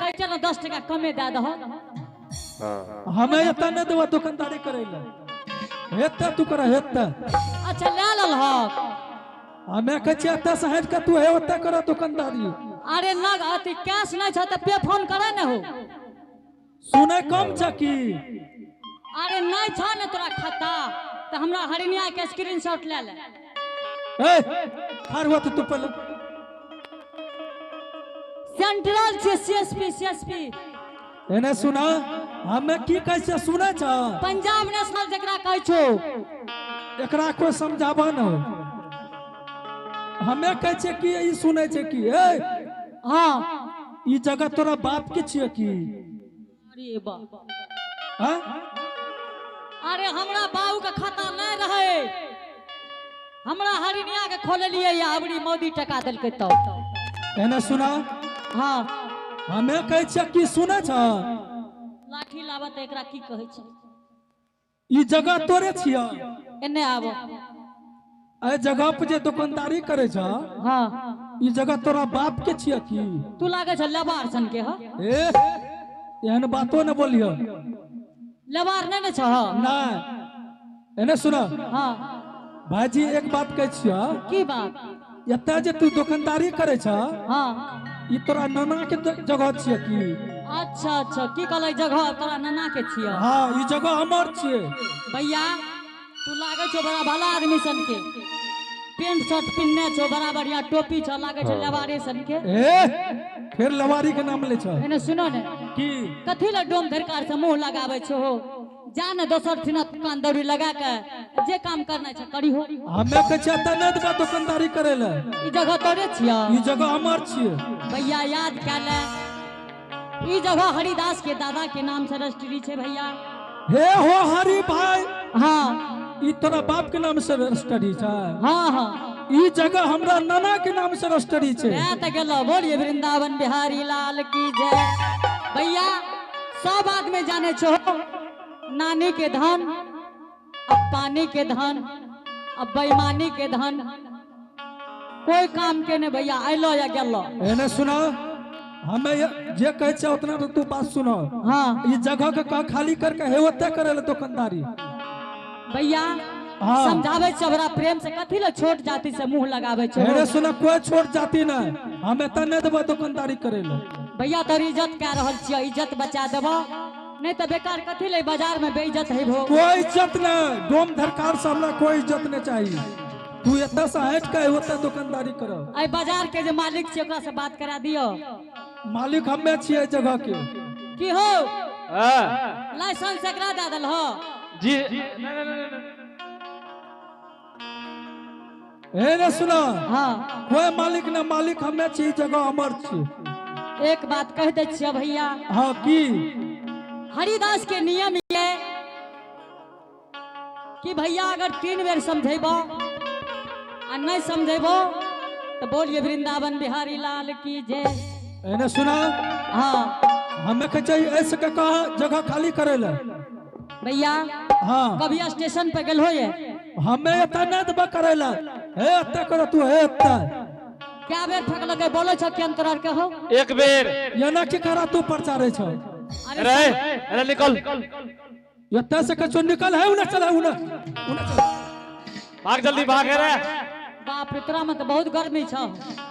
कहै छै ने 10 टका कमे दए दह। हमें एतऽ नहि देबऽ दुकानदारी करै लए। हेतै तू कर, हेतै। अच्छा, लए लेलहक? हमे कहै छियै, एतऽ से हटि कऽ तू हे ओतऽ कर दुकानदारी। अरे नग अथी कैश नहि छ तऽ पे फोन करे ने हो। सुनै कम छ की? अरे, नहि छ ने तोरा खाता तऽ हमरा हरिनिया के स्क्रीनशॉट ले ले। ए, ठाढ़ हुआ तऽ तू पहिले। सेंट्रल छै, सीएसपी, सीएसपी। एने सुना, हमे की कहै छियै, सुनै छ? पंजाब नेशनल जकरा कहै छौ। एकरा कोई समझाबा न हो। हमे कहै छियै कि ई सुनै छै की? ए! हाँ। ई जगह तोरा बाप के छियै की? अरे बा! हाँ? अरे, हमरा बाबू के खाता नहि रहे। हमरा हरिनिया के खोललियै या अबरी मोदी टका देलकै तब। एने सुना। हाँ। हमे कहै छियै कि सुनै छ? लाठी लाबत, एकरा की कहै छै? ई जगह तोरे छियै? एने आबो। एहि जगह पर जे दुकानदारी करै छ, ई जगह तोरा बाप के छियै की? तू लागै छ लबार सन के ह। ए, एहन बातो न बोलियो। लबार नहि ने छ? नहि, एने सुन। हाँ। भाईजी, एक बात कहै छियै। की बात? एतऽ जे तू दुकानदारी करै छ, ई तोरा नाना के जगह छियै की? अच्छा अच्छा, की कहलै? जगह तोरा नाना के छियै? हाँ, ई जगह हमर छियै। भैया, तू लागै छौ बड़ा भला आदमी सन के। पेंट शर्ट पिन्हने छौ, बड़ा बढ़िया टोपी छौ, लागै छौ लबारे सन के। ए, फिर लवारी के नाम ले छ। एने सुनो ने। की? कथी लए डोम धरकार से मुंह लगाबै छौ हो? जा ने दोसर ठिना दुकान दौरी लगा के जे काम करना छै करी हो। हमे कहै छियै, एतऽ नहि देबा दुकानदारी करै लए। ई जगह तोरे छियै? ई जगह हमर छियै। भैया, याद कए ले, ई जगह हरिदास के दादा के नाम से रजिस्ट्री छै भैया। हे हो हरि भाई! हाँ। ई तोरा बाप के नाम से रजिस्ट्री छै? हाँ हाँ ई जगह हमरा नाना के नाम से रजिस्ट्री छै। मैं तऽ गेलो। बोलिए वृंदावन बिहारी लाल की जय। भैया, सब आदमी जाने छो, नानी के धन अब पानी के धन अब बेईमानी के धन कोई काम के नहीं। भैया, अलो या गेलो? एने सुना, हमे जे कहै छियै उतना तो तू बात सुनो। हाँ। ई जगह के कहाँ खाली करके हे ओते करे ले दुकानदारी। भैया, हाँ। समझाबै छै बड़ा प्रेम से, कथी ले छोट जाति से मुंह लगाबै छो? एने सुना, कोई छोट जाति नहीं। हम एतऽ नहि देबो दुकानदारी करे ले। भैया, तोर इज्जत कए रहल छियै, इज्जत बचा देबो, नहीं तऽ बेकार कथी ले बाजार में बेइज्जत हेबो। कोई इज्जत नहीं। डोम धरकार से हमरा कोई इज्जत नहीं चाहिए। तू एतऽ से हट के ओतऽ दुकानदारी कर। एहि बाजार के जे मालिक छै, ओकरा से बात करा दियो। मालिक हमे छियै जगह के। की हो? हाँ। लाइसेंस एकरा दए देल हो? जी नहीं, नहीं, नहीं, नहीं। हे ने सुना। हाँ। कोई मालिक न, मालिक हमे छी, जगह हमर छी। एक बात कह दै छियै भैया। हाँ, की? हरिदास के नियम ये कि भैया, अगर 3 बेर समझेबो आ नहीं समझेबो तो बोलिए वृंदावन बिहारी लाल की जय। एने सुना। हाँ। हमें के चाहिए ऐसे के कहा जगह खाली करे ले। भैया, हाँ। कभी स्टेशन पे गेल हो ये? हमें एतऽ नहीं देबा करे ले। हे एतऽ करो तू, हे एतऽ। क्या बेर फेकलकै? बोलो छ केन तोरा के हो? एक बेर। एना की करा तू प्रचारे छ? अरे! अरे, अरे, निकल। एतऽ से कछो निकल है, उन्हें चल है, उन्हें उन्हें चल। भाग, जल्दी भाग रे। बाप रे, तोरा में तो बहुत गर्मी छ।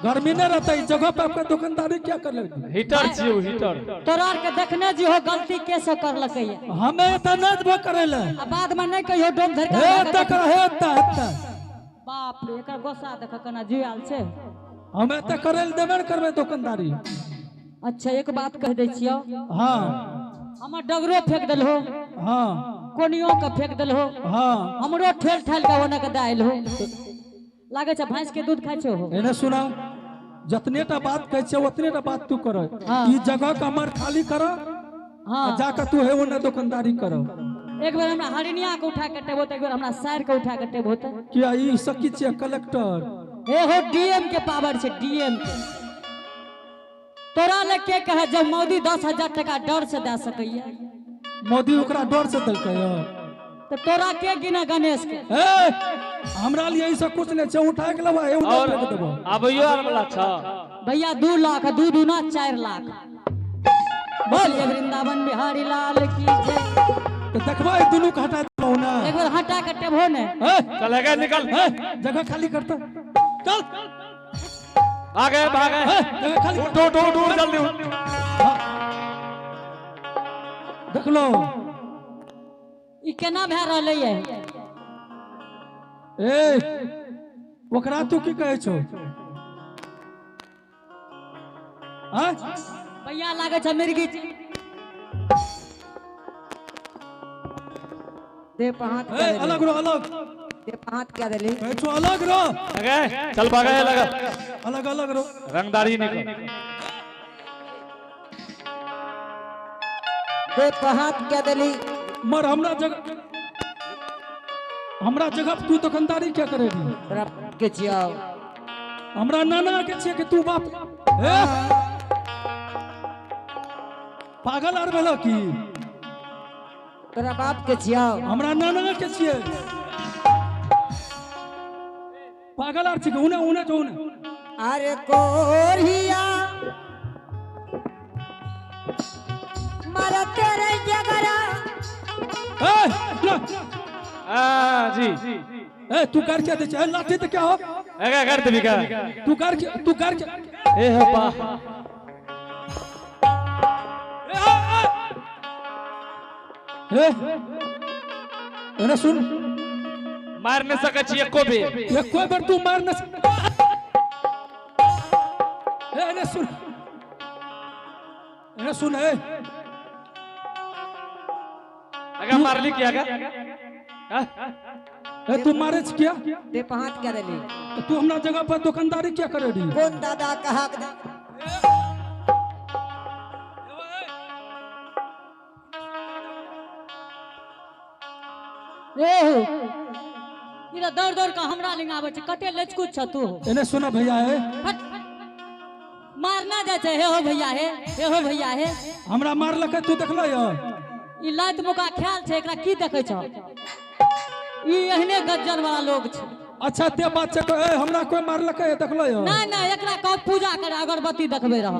गर्मी नहीं रहता। इस जगह पे आपका दुकानदारी क्या कर ले? हीटर छियौ, हीटर। तोरा आर के देखने जी हो, गलती कैसे करलकै ये? हमें एतऽ नहीं देबा करे ले। आ बाद में नहीं कहियो डोम धर हे एतऽ कर, हे एतऽ, एतऽ। बाप रे, एकर गोस्सा देख केना जुआल छै। हमें एतऽ करे ले देबे ने करबै दुकानदारी। अच्छा, एक बात कह दै छियौ। हाँ। हमर डगरो फेंक देलहो। हाँ। कोनियो के फेंक देलहो। हाँ। हमरो ठेल ठेल के ओने के दे हो। लागे छै भैंस के दूध खाइ छो हो। एने सुना, जतने टा बात कहै छियै उतने टा बात तू कर। हाँ। ई जगह के हमर खाली कर। हाँ। जाके तू हे ओने दुकानदारी कर। एक बेर हमरा हरिनिया के उठा के टेबो, एक बेर हमरा सार के उठा के टेबो त। किया, ई सब की छियै कलेक्टर? हे हो, डीएम के पावर छै, डीएम के। तोरा ले के कहे जब मोदी 10,000 टका डर से दे सकैया? मोदी ओकरा डर से देलकै हँ? तो तोरा के गिना गणेश के? ए, हमरा लिए ई सब कुछ नहीं छै। उठा के लबा हे ओने और फेंक देबो। आबैयो आर वाला छ। भैया, 2 लाख, 2 दूना 4 लाख। बोलिए वृंदावन बिहारी लाल की जय। तो देखबा ई दुनू के हटा देबौ ना। एक बार हटा के टेबो ने। ए, चल है निकल। ए, जगह खाली करता, चल। भागे भागे। ए, जगह खाली उठ उठ उठ उठ जल्दी उठ। हाँ। देख लो। ई केना भए रहलै ये? ए, ओकरा तू की कहै छौ? आँय? भैया लागै छै मिर्गी। दे पर हाथ ए, क्या देली? अलग रहो, अलग। दे पर हाथ क्या देली? कहै छौ अलग रहो। आगे चल भागे लगा। अलग अलग रहो। रंगदारी निकल। दे पर हाथ क्या देली? मर हमरा जगह, हमरा जगह पर तू दुकानदारी क्या करेगी? तोरा के छियौ। हमरा नाना के छियै कि तू बाप? ए, पागल आर भेलो की? तोरा बाप के छियौ। हमरा नाना के छियै। पागल आर छियै, उने उने जो उने। अरे कोरिया मर तेरे जगरा। ए, ना। हां जी। ए, तू कर क्या दे छै? ए, लाठी ते क्या हो? आगे कर देबी का? तू कर क्या, तू कर क्या? ए हो पा। ए, अरे सुन। मार नहीं सकै छी एको बेर। एको बेर तू मार न ए, अरे सुन, अरे सुन, ए। आगे मारली क्या आगे? हाँ? ए, तू मारे छ क्या? दे पर हाथ क्या देली? तो तू हमरा जगह पर दुकानदारी क्या करे रही? कौन दादा कहा के दे? ए हो, ई तऽ दौड़ दौड़ के हमरा लग आबै छै, कते लचकुच छ तू। एने सुना भैया, ए। हट। मारना जाइ छै, हे हो भैया, हे हे हो भैया, हे। हमरा मारलकै तू देखल य? ई लात मुका ख्याल छै, एकरा की देखै छ? ई एहने गज्जन वाला लोग छै। अच्छा ते बात छै तो ए, हमरा कोई मारलकै देखल य? नहीं नहीं, एकरा कह पूजा करे, अगरबत्ती देखबे रह।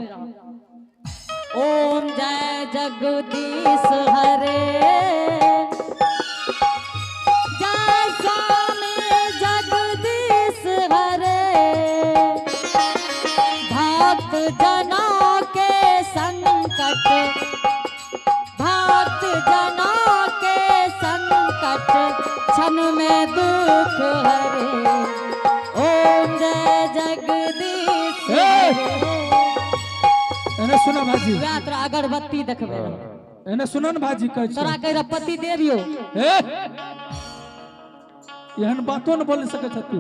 ओम जय जगदीश हरे, जय स्वामी जगदीश हरे। भक्त जनों के संकट, भक्त जनों के संकट क्षण में दुख हरे। ओम जय जगदीश हरे। एने सुना भाजी। वएह तोरा अगरबत्ती देखबे रह। एने सुनन भाजी कहै छै। तोरा कहि रह पति देवियो। ए, एहन बातो न बोल सकै छ तू।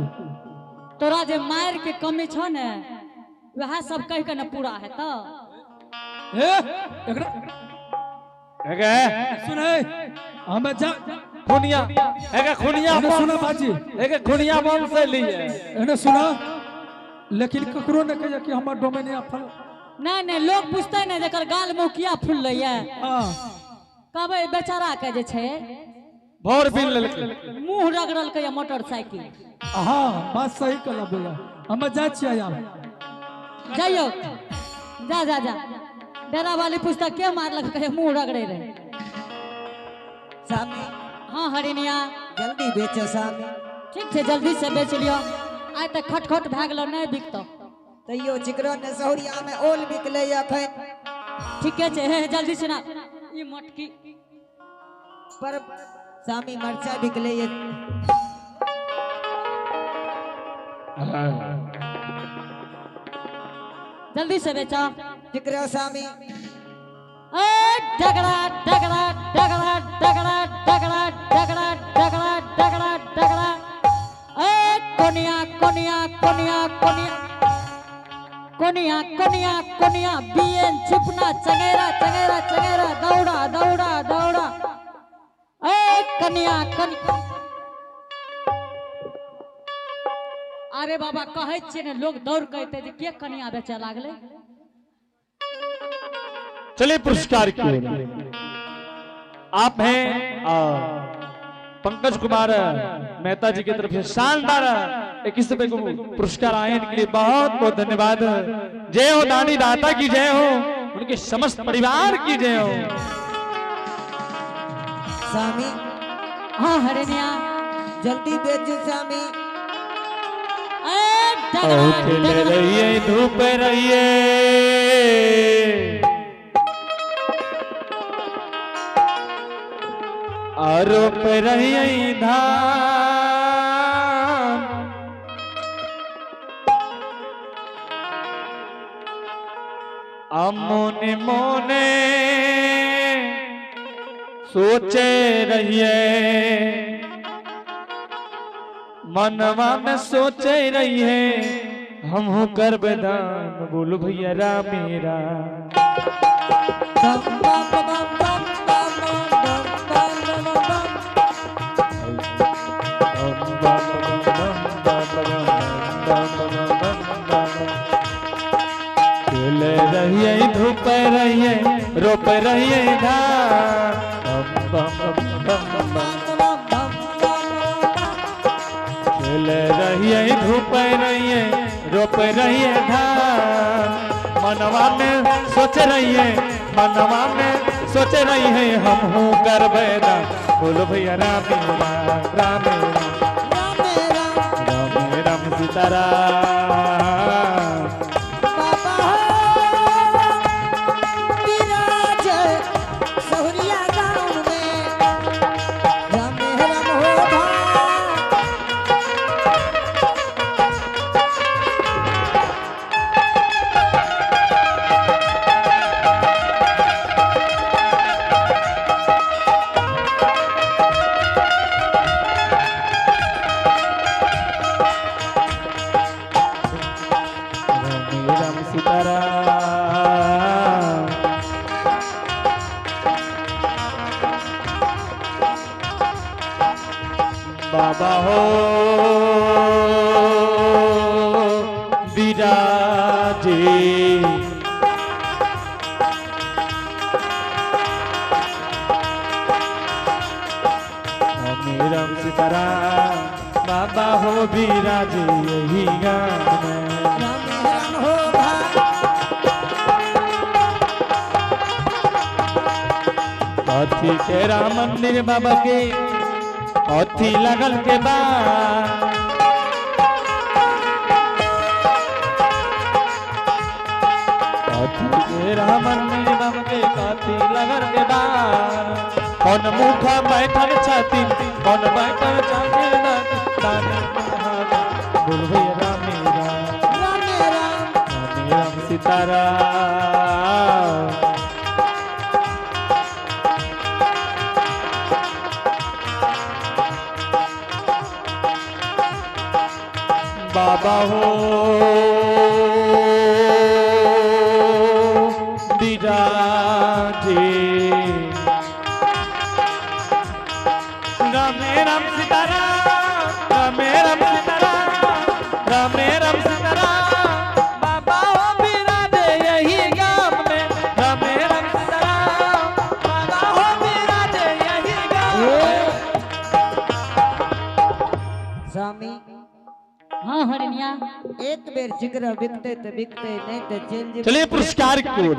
तोरा जे मार के कमी छौ ने, वएह सब कहि के न पूरा हेतौ। ए, एकरा आगे सुन, ए, हमें जा खुनिया एके खुनिया। एने सुना भाजी। एके खुनिया बम से लिए। एने सुना, लेकिन ककरो ने कहिए कि हमर डोमेनिया फल। नहीं नहीं, लोग पूछते नहीं जकर गाल मुँह किया फुललै ये। हाँ। कहबै बेचारा के जे छै भोर बिन लेलकै, मुँह रगड़लकै ये मोटरसाइकिल। हाँ, बात सही कहला भैया। हमें जाइ छियै आब। जाइयो, जा जा जा। डेरा वाली पूछता के मारलक, कहे मुँह रगड़े रहे। सामी। हाँ हरिनिया। जल्दी बेचो सामी। ठीक छै, जल्दी से बेच लियो। आइ तऽ खटखट भए गेलो, नहीं बिकतो। तैयो चिकरो ने सहुरिया में ओल बिकलै अखन। ठीके छै, हे जल्दी से ना ई मोटकी। पर सामी मरचा बिकलै। जल्दी से बेचो। चिकरो सामी। ए डगड़ा डगड़ा डगड़ा डगड़ा डगड़ा डगड़ा डगड़ा डगड़ा डगड़ा। ए कोनिया कोनिया कोनिया कोनिया कोनिया कोनिया कोनिया बीएन छिपना चंगेरा चंगेरा चंगेरा दौड़ा दौड़ा दौड़ा। ए कनिया कनिया। अरे बाबा कहै छियै ने, लोग दौड़ के अयतै जे के कनिया बेचऽ लागलै। चलिए पुरस्कार की ओर आप हैं पंकज कुमार मेहता जी की तरफ से शानदार 21 रुपए को पुरस्कार आए, इनके लिए बहुत बहुत धन्यवाद। जय हो दानी दाता की जय हो। उनके समस्त परिवार की जय हो। स्वामी। हाँ हरिणिया। जल्दी बेचू स्वामी। खेल रहिए धूप रहिए आरोप रहिए धान अमोने मोने सोचे रहिए मनवा में सोचे रहिए हम कर दान बोलो भैया राम मेरा। खेल रहिए धूप रहिए रोप रहिए धान खेल रहिए धूप रहिए रोप रहिए धान मनवा में सोच रहिए मनवा में सोच रहिए हम हूँ कर दान बोलो भैया राम राम राम राम राम सीताराम। बाबा हो विराजे राम सीताराम बाबा हो विराजे यही गान राम हो अथी के राम मंदिर बाबा के अथी लगल के बाद अथी के राम मंदिर बाबा के अथी लगल के बाद कौन मुखा बैठल छाती कौन बैठल छाती बोल भैया राम राम राम राम सीताराम। बाबा हो विराजे राम राम सीताराम राम राम सीताराम राम राम सीताराम बाबा हो विराजे यही गाम में राम राम सीताराम बाबा हो विराजे यही गाम में। स्वामी। हाँ हरिणिया। एक बेर जिगर बिकते तो बिकते नहीं तो चल। चलिए पुरस्कार की ओर।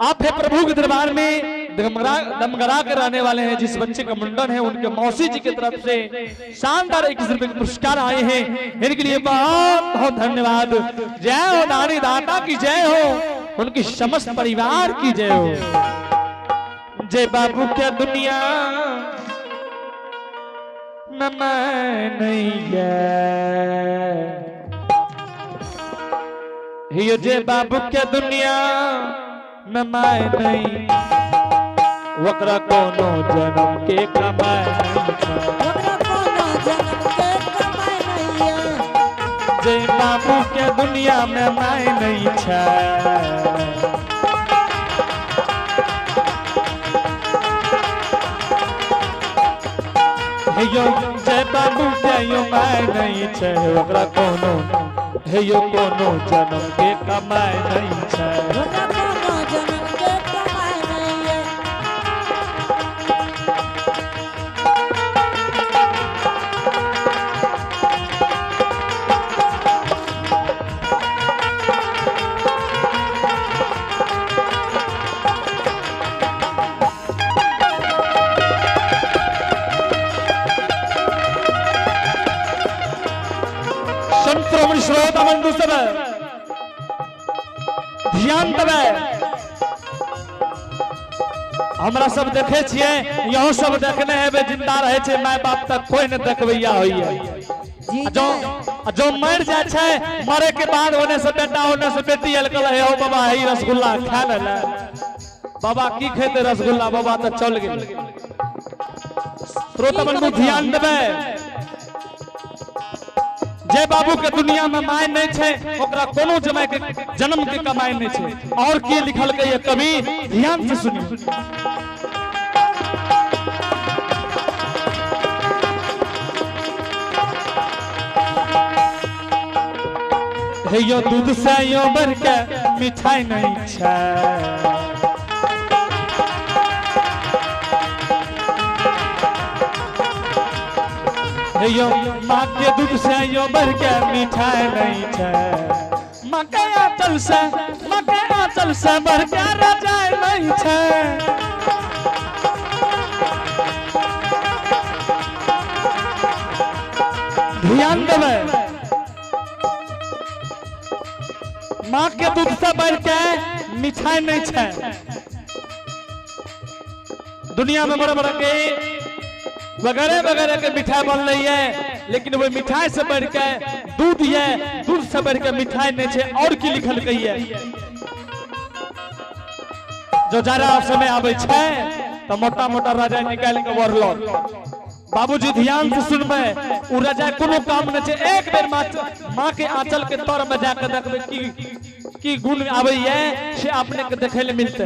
आप है प्रभु के दरबार में दमगरा कर आने वाले हैं। जिस बच्चे का मुंडन है उनके मौसी जी की तरफ से शानदार 21 रुपए के पुरस्कार आए हैं। इनके लिए बहुत बहुत धन्यवाद। जय हो नानी दाता की जय हो, उनकी समस्त परिवार की जय हो। जय बाबू क्या दुनिया में मैं नहीं है जे बाबू के दुनिया में मैं नहीं वकरा कोनो जन्म के कमाए ओकरा कोनो जन्म के कमाई नहीं है। जे बाबू के दुनिया में मैं नहीं छे हे यो जय बाबू के यो मैं नहीं छे ओकरा कोनो हे यो कोनो जन्म के कमाए नहीं छे ओकरा कोनो जन्म के कमाई नहीं है। श्रोता बंधु सब ध्यान देबै। हमरा सब देखे छियै, यहो सब देखने हेबै, जिंदा रहे छै my बाप तक कोई ने देखबैया होइया। जी। जो जो मर जाय छै, मरे के बाद ओने से बेटा ओने से बेटी आयल, कहल हे हो बाबा, हे रसगुल्ला खा ले। बाबा की खेते रसगुल्ला, बाबा तऽ चल गेल। श्रोता बंधु ध्यान देबै, जे बाबू के दुनिया में my नहीं छै, ओकरा कोनो जमाय के जन्म के कमाई नहीं छै। और की लिखल के ये कवि, ध्यान से सुनियो। हे यो दूध से यो बढ़ के मिठाई नहीं छै। हे यो माँ के दूध से यो बढ़ के मिठाई नहीं छै। माँ के आंचल से, माँ के आंचल से बढ़ के रजाई नहीं छै। ध्यान देबै, माँ के दूध से बढ़ के मिठाई नहीं छै। दुनिया में बड़ा बड़ा के वगैरह वगैरह के मिठाई बन रही है, लेकिन वो मिठाई से बढ़ के दूध है, दूध से बढ़ के मिठाई नहीं छै। और की लिखल गई है, जो जरा समय आवे छै तो मोटा मोटा रजाई निकाल के वरलो। बाबूजी ध्यान से सुनबै, उ रजाई कोनो काम नहीं छै। एक बेर माँ के आंचल के तर में जाके देखबै की की गुण आवे है, से अपने के देखे ले मिलते।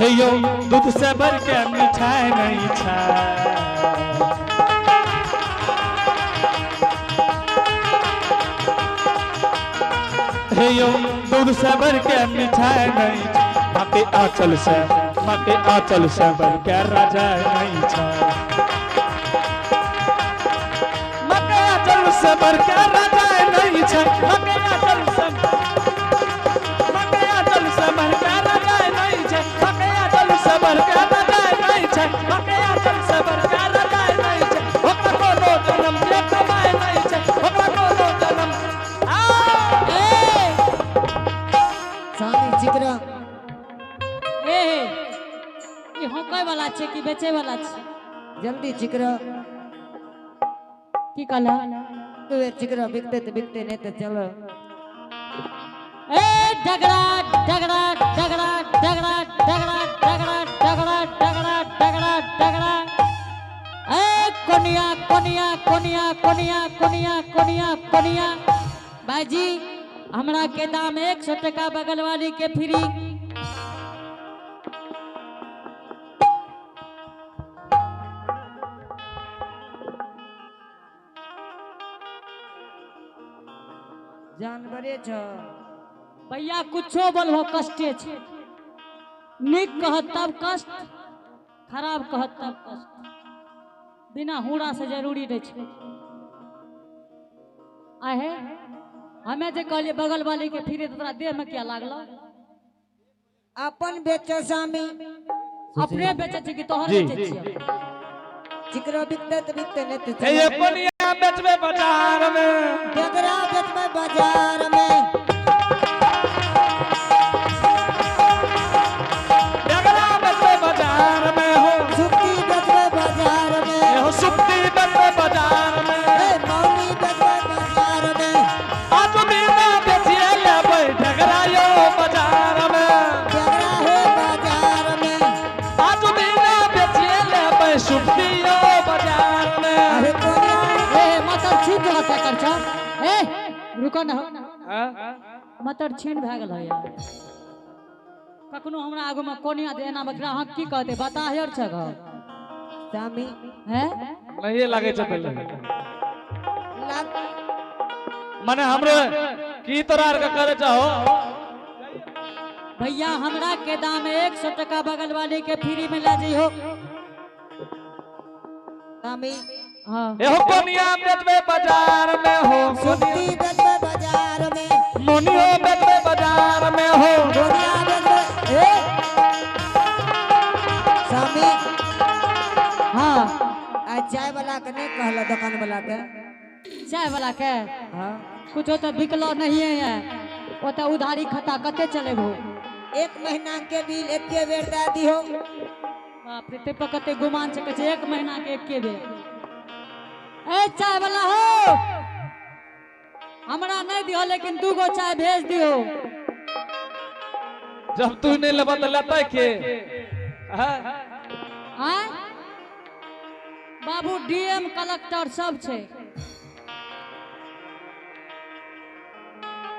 हे यो दूध से बढ़ के मिठाई नहीं छै। हे यो दूध से बढ़ के मिठाई नहीं छै। माँ के आंचल से, माँ के आंचल से बढ़ के रजाई नहीं छै। माँ के आंचल से बढ़ के रजाई नहीं छै। माँ के आंचल से, माँ के आंचल से बढ़ के रजाई नहीं छै। माँ के आंचल से बढ़ के रजाई नहीं छै। माँ के आंचल से बढ़ के रजाई नहीं छै। ओकरा कोनो जन्म के कमाई नहीं छै। ओकरा कोनो जन्म आ ए स्वामी जिक्र। ए ई होकै वाला छै कि बेचे वाला छै? जल्दी जिक्र। की कहला? तू जिक्र बिकते तो बिकते, नहीं तो चलो। ए डगरा डगरा डगरा डगरा डगरा डगरा डगरा डगरा डगरा डगरा। ए कोनिया कोनिया कोनिया कोनिया कोनिया कोनिया कोनिया। भाईजी हमरा के दाम 100 टका, बगल वाली के फ्री। जानवरे छ। भैया कुछो बोलहो कष्टे छे, निक कहत तब कष्ट, खराब कहत तब कष्ट। बिना हुड़ा से जरूरी नहीं छे। आहे हमें जे कहलिए बगल वाली के फिरे तो तोरा देह में क्या लागलो? अपन बेचो स्वामी। अपने बेचे छी कि तोहर बेचे छियो? जिक्र बिकते तो बिकते, नहीं तो हे ये चलो। कोनिया बेचबे बाजार में, डगरा बेचबे बाजार में। डगरा बेचबे बाजार में हो, सुक्की बेचबे बाजार में। हो सुक्की बेचबे बाजार में। ए मौनी बेचबे बाजार में। आज बिना बेचिए लेबै डगरा यो बाजार में। डगरा है बाजार में। आज बिना बेचिए लेबै सुक्की यो बाजार में। अरे कोनिया। ए मटर छीन जगह से कर छ। ए रुको ना, मटर छीन भए गेल यार। कखनो हमरा आगू में कोनिया दे एना में ग्राहक की कहते बता हेर छ घर स्वामी हैं? नहीं लागे छै पहले लाग माने हमरो की तोरा आर के करे चाहो? भैया हमरा के दाम 100 टका, बगल वाली के फ्री में ले जइहो। स्वामी। हाँ। एहो कोनिया बेचबे बाजार में हो, सुक्की बेचबे बाजार में। मोनियो बेचबे बाजार में हो। कोनिया बेचबे ए चाय वाला के नहीं कहला दुकान वाला के। चाय वाला के हाँ कुछो तो बिकलो नहीं है, ओतऽ उधारी खता कते चलेबो? एक महीना के बिल एके बेर दे दिहो। बाप रे, ते पर कते गुमान छै, कहै छै एक महीना के एके बेर। ए चाय वाला हो, हमरा नहीं दिहो लेकिन 2 गो चाय भेज दिहो। जब तू नहीं लेबा त लेतै के? हाँ? आँय? बाबू डीएम कलेक्टर सब छै,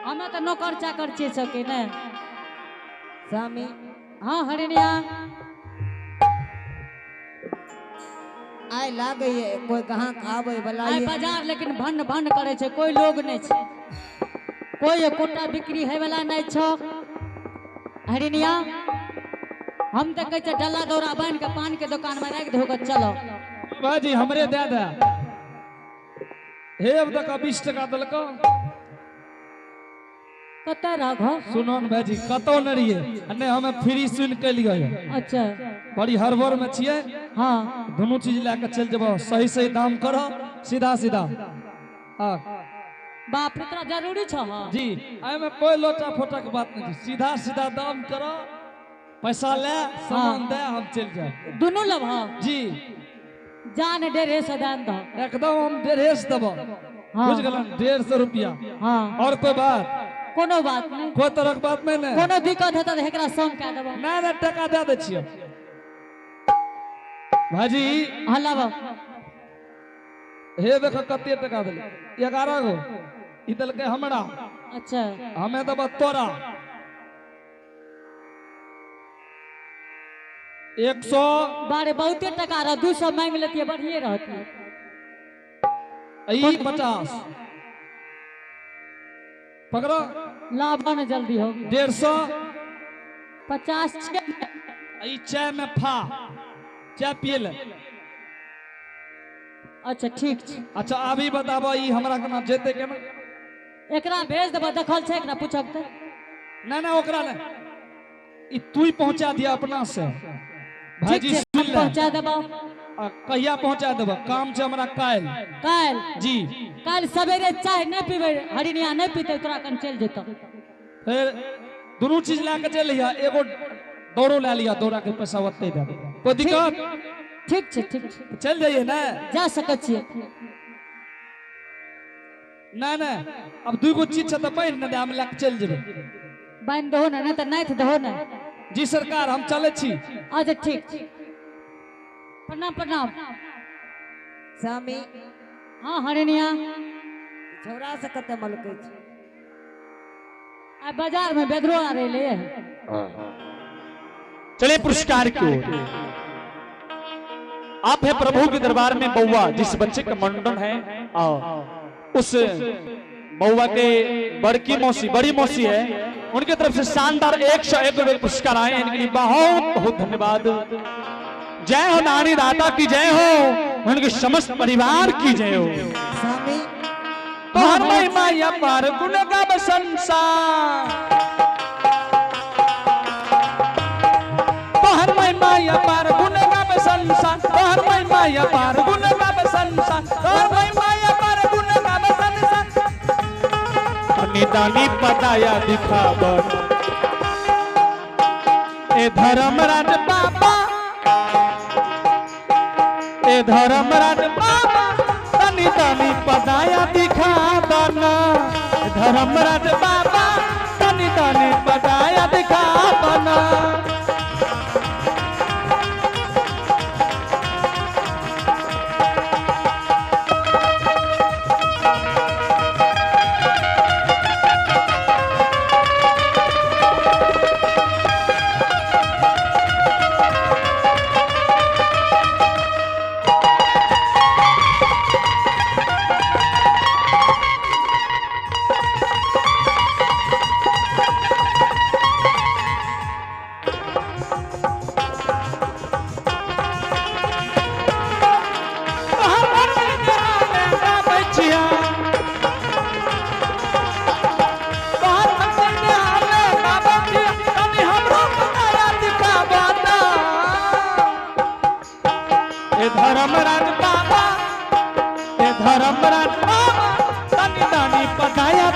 हमे तऽ नौकर चाकर छियै सबके ने। स्वामी। हाँ हरिणिया। आइ लागैए कोई ग्राहक आबै वाला आइ बाजार लेकिन भन्न भन्न करै छै, कोई लोग नहीं छै, कोई एकोटा बिक्री है वाला नहीं छौ। हरिणिया हम तऽ कहै छियै डल्ला दौरा बान्हि के पान के दुकान में राखि दहो के चलो। भाजी हमरे दे दे। हे अब तक 20 टका देलको। कतऽ राघव? सुनो न भाजी, कतौ न रहिए, आ नहि हमे फ्री सुन के लिए। अच्छा। बड़ी हड़बड़ में छियै। हाँ। दोनों चीज लए के चलि जेबो, सही सही दाम करो, सीधा सीधा। हाँ। बाप रे, तोरा जरूरी छौ? हाँ। जी, एहिमे कोई लोटा फोटा के बात नहीं छै, सीधा सीधा दाम करो, पैसा ले, सामान दे, हम चलि जाए। दुनू लेबह? जी। जान 150 दान दह। एकदम हम 150 देबो। हाँ। बुझ गेलन, 150 रुपया। हाँ। और कोई बात? कोनो बात नहीं। कोई तरह के बात नहीं ने? कोनो दिक्कत हेतै तऽ एकरा संग कए देबो। नहीं, नहीं, टका दे दै छियौ। भाजी। हाँ, लाबो। हे देखो कते टका देलकै, 11 गो। ई देलकै हमरा। अच्छा। हमे देबो तोरा। 100। बारे बहुते टका रह, 200 मांगि लेतियै बढ़िए रहतियै। ई 50। पकड़ो। लाबो ने जल्दी हो। 150। 50 छियै। ई चाय में फा, चाय पिए ले। अच्छा ठीक छै। अच्छा अभी बताबो ई हमरा केना जेतै केना? एकरा भेज देबो, देखल छै एकरा पूछब तऽ। नहीं नहीं ओकरा नहीं, ई तू ही पहुंचा दिया अपना से। ठीक भाईजी छै, सुन ले। पहुंचा देबो। आ कहिया पहुंचा देबो? काम छै हमरा काल्हि। काल्हि? जी। काल्हि सवेरे चाय नहीं पीबै, हरिणिया नहीं पीतै, तोरा कन चलि जेतौ। फिर दोनों चीज लए के चलि लिहा, एगो दौड़ो लए लिहा, दौड़ा के पैसा ओतै दे देबो। कोई दिक्कत? ठीक छै, ठीक छै। चलि जाइए ने? जा सकै छियै। नहीं नहीं, अब 2 गो चीज छै तऽ बान्हि ने दे, हम लए के चलि जेबै। बान्हि दहो ने, नहि तऽ नाथि दहो ने। जी सरकार, हम चलै छी। अच्छा ठीक छै। प्रणाम प्रणाम। स्वामी। हाँ हरिणिया। छौड़ा से कते मलकै छै? आइ बाजार में बेदरो आ रहलै। चलिए पुरस्कार की ओर। आप है प्रभु के दरबार में बउआ, जिस बच्चे का मुंडन है, आओ उस बउआ के बड़की मौसी, बड़ी मौसी है, उनके तरफ से शानदार 101 रुपए पुरस्कार आए हैं। इनके लिए बहुत बहुत धन्यवाद। जय हो नानी दाता की जय हो, उनके समस्त परिवार की जय हो। स्वामी। तोहर महिमा अपार गुण गाब संसार, तोहर महिमा अपार गुण गाब संसार, तोहर महिमा अपार गुण गाब संसार, तोहर महिमा अपार गुण गाब संसार। निदानी पताया दिखाबर ए धर्मराज बाबा, ए धर्मराज बाबा, तनी तनी पदाया दिखा बना। धर्मराज बाबा, तनी तनी पदाया दिखा बना।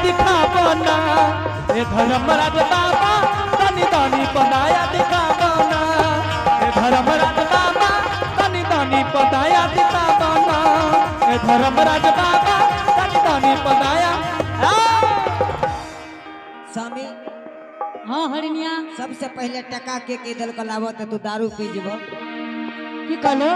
दिखावना। ए धर्मराज बाबा तनी दानी पदाया दिखावना। ए धर्मराज बाबा तनी दानी पदाया दिखावना। ए धर्मराज बाबा तनी दानी पदाया। स्वामी। हाँ हरिणिया। सबसे पहले टका के के दल के लावत, तू दारू पी जब। की कहलो?